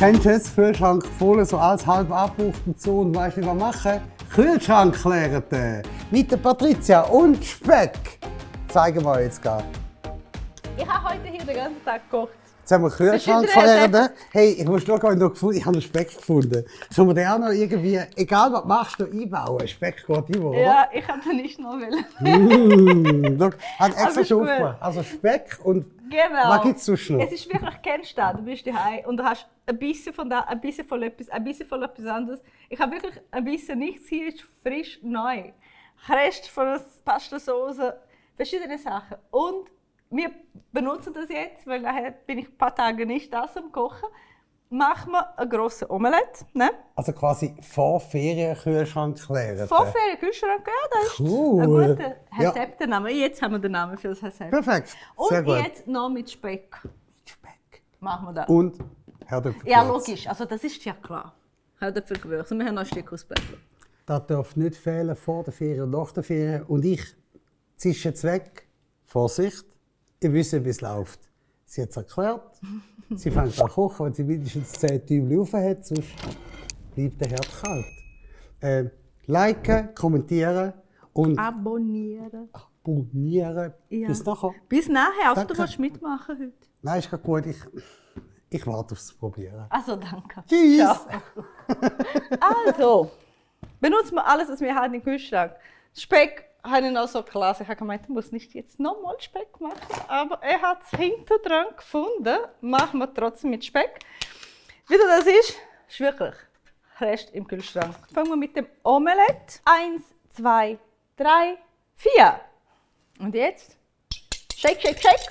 Kennst du es? Kühlschrank voll, so alles halb abgebraucht und so. Und weißt du, wie wir machen? Kühlschrank klären. Mit der Patricia und Speck. Zeigen wir jetzt gerade. Ich habe heute hier den ganzen Tag gekocht. Jetzt haben wir Kühlschrank klären. Hey, ich muss schauen, ich habe noch Speck gefunden. Können wir den auch noch irgendwie, egal was du machst, noch einbauen? Speck geht immer, oder? Ja, ich habe nicht noch wollen. Schau, hat extra Aber schon ist gut. aufgemacht. Also Speck und Genau. was gibt es sonst noch? Es ist wirklich, kennst du das? Du bist daheim und du hast ein bisschen von da, ein bisschen von etwas, ein bisschen von etwas anderes. Ich habe wirklich ein bisschen nichts hier, ist frisch, neu. Rest von der Pastasauce, verschiedene Sachen. Und wir benutzen das jetzt, weil nachher bin ich ein paar Tage nicht das am Kochen. Machen wir ein grosses Omelette. Ne? Also quasi vor Ferienkühlschrank klären. Vorfälle, Kühlschrank, ja, das ist Cool. ein guter Rezeptenname. Jetzt haben wir den Namen für das Rezept. Perfekt, Und sehr gut. jetzt noch mit Speck. Speck. Machen wir das. Und Herdöpfelgewürz. Ja, logisch. Also das ist ja klar. Herdöpfelgewürz. Und wir haben noch ein Stück Ausbrechen. Das darf nicht fehlen vor der Ferien und nach der Ferien. Und ich zische jetzt weg. Vorsicht, ihr wisst, wie es läuft. Sie hat es erklärt. Sie fängt an zu kochen, wenn sie mindestens 10 Tübel offen hat, sonst bleibt der Herd kalt. Liken, kommentieren und Abonnieren. abonnieren. Ja. Bis nachher. Bis nachher. Also, Danke. du willst mitmachen heute. Nein, ist gerade gut. Ich warte aufs Probieren. Also, danke. Tschüss. Ciao. Also, benutzen wir alles, was wir haben im Kühlschrank. Speck habe ich noch so klasse. Ich habe gemeint, ich muss nicht jetzt nochmal Speck machen. Aber er hat es hinten dran gefunden. Machen wir trotzdem mit Speck. Wie das ist wirklich Rest im Kühlschrank. Fangen wir mit dem Omelette. 1, 2, 3, 4. Und jetzt shake, shake, shake.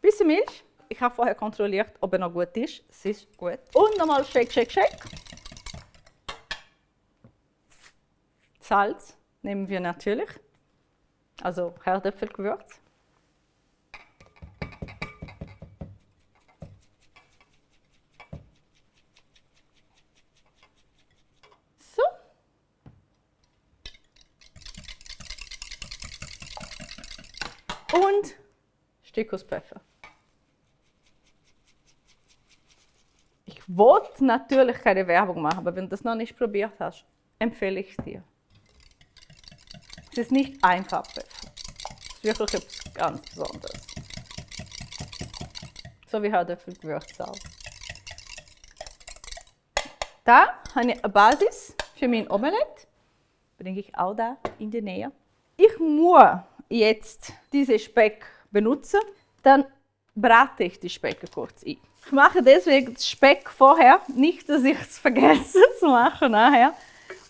Bisschen Milch. Ich habe vorher kontrolliert, ob er noch gut ist. Es ist gut. Und nochmal shake, shake, shake. Salz nehmen wir natürlich. Also Herdöpfelgewürz. So. Und ein Stück aus Pfeffer. Ich wollte natürlich keine Werbung machen, aber wenn du das noch nicht probiert hast, empfehle ich es dir. Es ist nicht einfach Pfeffer. Es ist wirklich etwas ganz Besonderes. So wie Herdöpfelgewürz auch. Da habe ich eine Basis für mein Omelette. Bringe ich auch da in die Nähe. Ich muss jetzt diesen Speck benutzen. Dann brate ich die Speck kurz ein. Ich mache deswegen den Speck vorher, nicht, dass ich es vergesse zu machen nachher.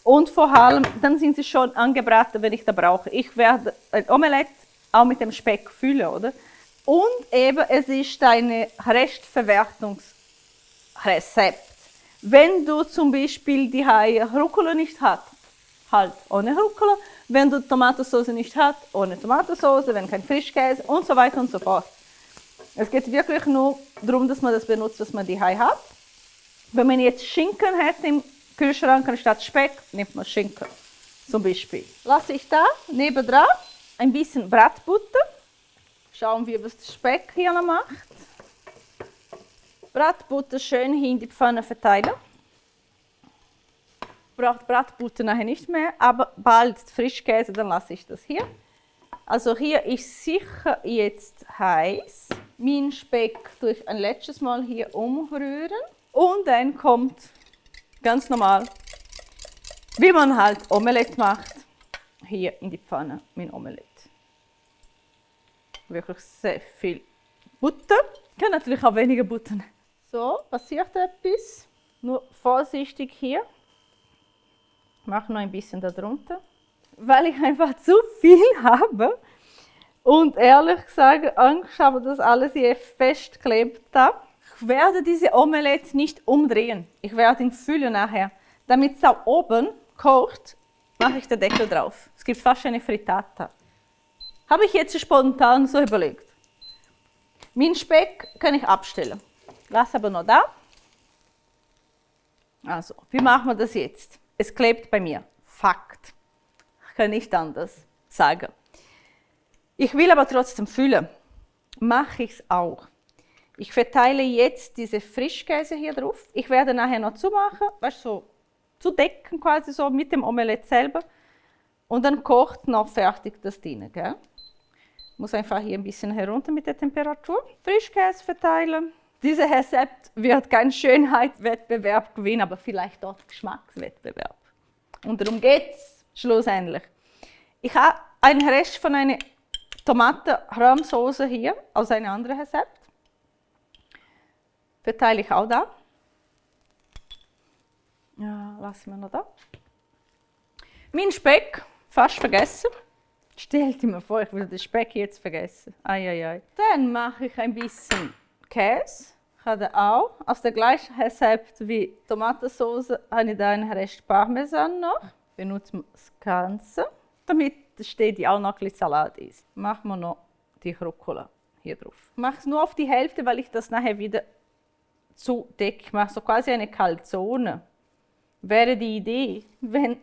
Und vor allem, dann sind sie schon angebraten, wenn ich da brauche. Ich werde ein Omelette auch mit dem Speck füllen, oder? Und eben, es ist ein Restverwertungsrezept. Wenn du zum Beispiel die Rucola nicht hast, halt ohne Rucola. Wenn du Tomatensauce nicht hast, ohne Tomatensauce. Wenn kein Frischkäse und so weiter und so fort. Es geht wirklich nur darum, dass man das benutzt, was man die hat. Wenn man jetzt Schinken hat im Kühlschrank anstatt Speck, nimmt man Schinken zum Beispiel. Lasse ich da nebendran ein bisschen Bratbutter. Schauen wir, was der Speck hier noch macht. Bratbutter schön hier in die Pfanne verteilen. Braucht Bratbutter nachher nicht mehr, aber bald Frischkäse, dann lasse ich das hier. Also hier ist sicher jetzt heiß. Mein Speck tue ich ein letztes Mal hier umrühren. Und dann kommt ganz normal, wie man halt Omelette macht, hier in die Pfanne mein Omelette. Wirklich sehr viel Butter. Ich kann natürlich auch weniger Butter nehmen. So, passiert etwas. Nur vorsichtig hier. Ich mache noch ein bisschen darunter, weil ich einfach zu viel habe. Und ehrlich gesagt, Angst habe, dass alles hier festklebt. Ich werde diese Omelette nicht umdrehen. Ich werde ihn füllen nachher. Damit es auch oben kocht, mache ich den Deckel drauf. Es gibt fast eine Frittata. Habe ich jetzt spontan so überlegt. Mein Speck kann ich abstellen. Lass aber noch da. Also, wie machen wir das jetzt? Es klebt bei mir. Fakt. Ich kann nicht anders sagen. Ich will aber trotzdem füllen. Mache ich es auch. Ich verteile jetzt diese Frischkäse hier drauf. Ich werde nachher noch zumachen, weißt du, so zudecken quasi so mit dem Omelett selber. Und dann kocht noch fertig das drin, gell? Muss einfach hier ein bisschen herunter mit der Temperatur. Frischkäse verteilen. Dieses Rezept wird keinen Schönheitswettbewerb gewinnen, aber vielleicht dort Geschmackswettbewerb. Und darum geht es schlussendlich. Ich habe einen Rest von einer Tomaten-Rahmsoße hier aus einem anderen Rezept. Verteile ich auch da. Ja, lassen wir noch da. Mein Speck, fast vergessen. Stellt mir vor, ich will den Speck jetzt vergessen. Ai. Dann mache ich ein bisschen Käse. Ich habe auch aus dem gleichen Rezept wie Tomatensauce habe ich da einen Rest Parmesan noch. Benutzen wir das Ganze, damit der Städti auch noch ein bisschen Salat ist. Machen wir noch die Rucola hier drauf. Ich mache es nur auf die Hälfte, weil ich das nachher wieder zudecke. Ich mache so quasi eine Calzone. Wäre die Idee, wenn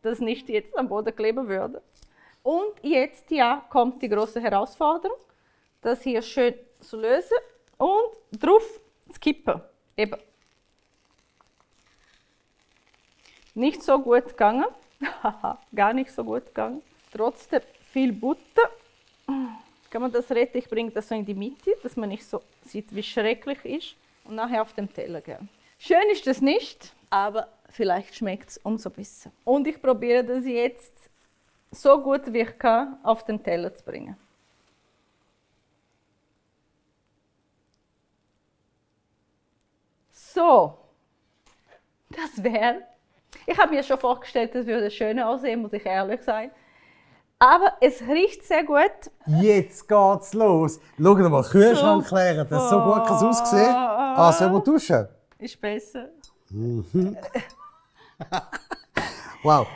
das nicht jetzt am Boden kleben würde. Und jetzt ja, kommt die große Herausforderung, das hier schön zu lösen und drauf zu kippen. Eben. Nicht so gut gegangen. Gar nicht so gut gegangen. Trotzdem viel Butter. Kann man das retten? Ich bringe das so in die Mitte, dass man nicht so sieht, wie schrecklich ist. Und nachher auf dem Teller geben. Schön ist das nicht, aber vielleicht schmeckt es umso besser. Und ich probiere das jetzt so gut wie ich kann auf den Teller zu bringen. So, das wäre. Ich habe mir schon vorgestellt, das würde schön aussehen, muss ich ehrlich sein. Aber es riecht sehr gut. Jetzt geht's los. Schau dir mal, Kühlschrank leeren, das so gut kann es aussehen. Ah, sollen wir duschen? Ist besser. Wow.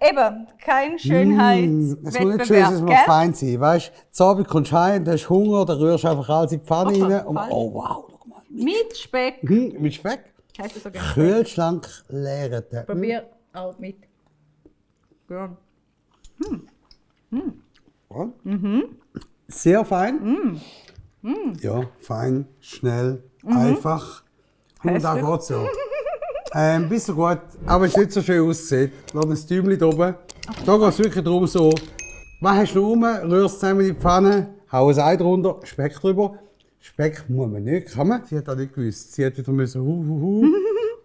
Eben, kein Es muss nicht schön sein, es muss fein sein. Weißt du, zu Abend kommst du heim, du hast Hunger, dann rührst du einfach alles in die Pfanne rein. Und, oh wow, schau mal. Mit Speck. Mit Speck? Heißt das so gerne? Kühlschrank leeren. Probier auch mit. Ja. Ja. Sehr fein. Ja, fein, schnell, einfach. Und da geht es ja. Ein bisschen gut, aber es ist nicht so schön aussieht. Lass das Däumchen da oben. Da geht es wirklich darum, so, was hast du rum, rührst zusammen in die Pfanne, hau ein Ei drunter, Speck drüber. Speck muss man nicht, kann man. Sie hat auch nicht gewusst. Sie hat wieder müssen,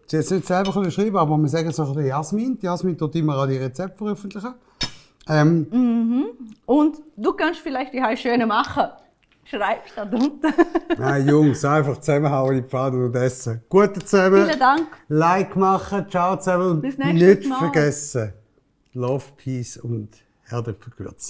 Sie hat es nicht selber schreiben, aber wir sagen so ein bisschen Jasmin. Die Jasmin tut immer auch die Rezepte veröffentlichen. Und du kannst vielleicht die schöne machen. Schreibst da drunter. Nein, Jungs, einfach zusammenhauen in die Pfanne und essen. Gute zusammen. Vielen Dank. Like machen, ciao zusammen und Bis nächstes nicht Mal. vergessen. Love, Peace und Herdöpfelgewürz.